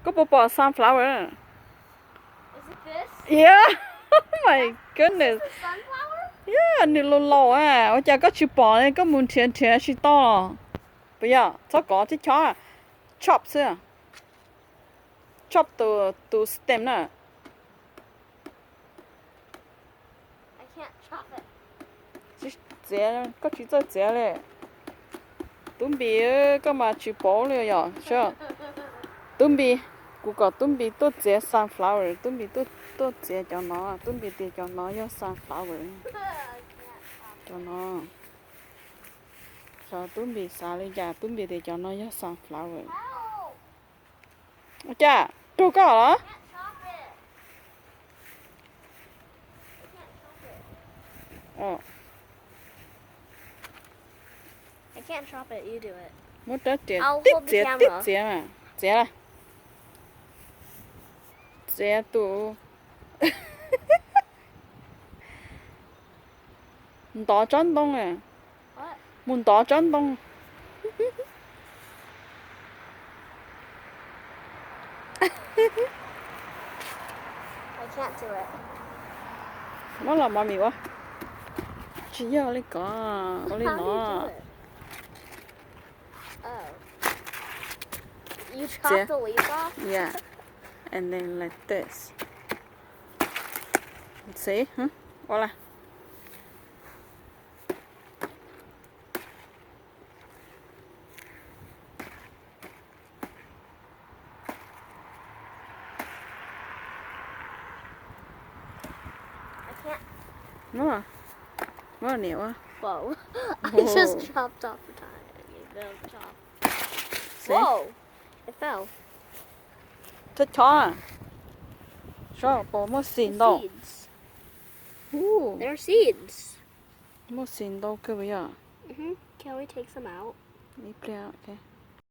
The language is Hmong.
Koj puas pom sunflower? Yeah, my goodness. Yeah, nws laus laus a, ua cas koj tsis pom li, koj mus nrhiav nrhiav tsis tau los? Puas yog? Txhob kov, tib chob, chop xwb. Chop tus, tus stem na. Txiav, koj tsis txawj txiav li. Tub Npis, koj mas tsis paub li yom. Tub Npis, kuv kom Tub Npis tuaj txiav sunflower, Tub Npis tuaj txiav cov no, Tub Npis tias cov no yog sunflower. Cov no, xyov Tub Npis xav li cas, Tub Npis tias cov no yog sunflower. Ua cas, raug koj los? Muab rab riam tib txiav tib txiav mas txiav lawm. Txiav tus, ntov tsob ntoo. Mus ntov tsob ntoo. Muab los mov mis ua. Tsis yog li ko, ua li no. Yeah, and then like this. See, ua li. Muab, muab niam ua. Whoa. I just chopped off the top. Whoa. It fell. Chob chob, saib puas muaj xis ntau. There are seeds. Muaj xis ntau kawg puas yog? Can we take some out? Ib pliag.